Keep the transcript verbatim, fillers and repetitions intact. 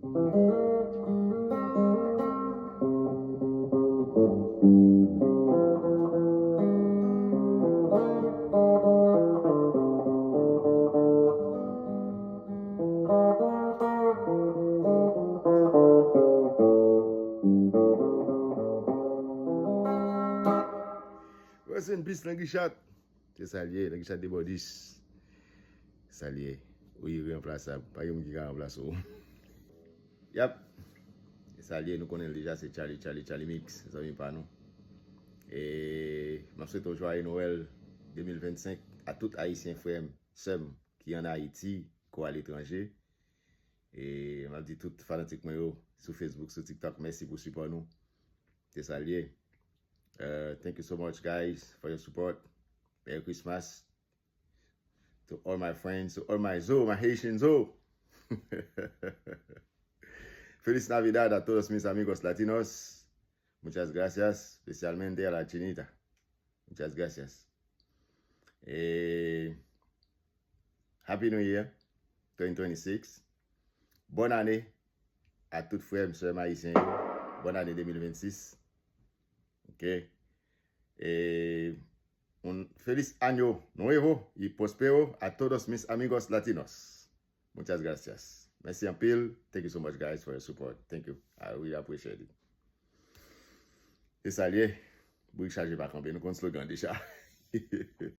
Rest in peace, Languichat. Se sa l ye, Languichat de Bordis. Sa l ye. Ou iranplasab. Pa gen moun ki ka ranplase w. Yap. Se sa l ye, nou konnen l deja, se Charlie, Charlie, Charlie Mix, zanmi pa nou. E m ap swete w jwaye Nwèl de mil vennsenk a tout Ayisyen, frè m, sè m, ki ann Ayiti, ko aletranje. E m ap di tout fanatik mwen yo sou Facebook, sou TikTok, mèsi pou sipò nou. Se sa l ye. Uh, thank you so much, guys, for your support. Merry Christmas to all my friends, to all my Zo, my Haitian Zo. Feliz Navidad a todos mis amigos latinos. Muchas gracias, especialmente a la chinita. Muchas gracias. Eh, Happy New Year twenty twenty-six. Bòn ane a tout frè m, sè m ayisyen yo. Bòn ane de mil vennsis. Ok. E un feliz año nuevo y prospero a todos mis amigos latinos. Muchas gracias. Mèsi anpil. Thank you so much, guys, for your support. Thank you. I really appreciate it. Se sa l ye. Bourik chaje pa kanpe. Nou konn slogan deja.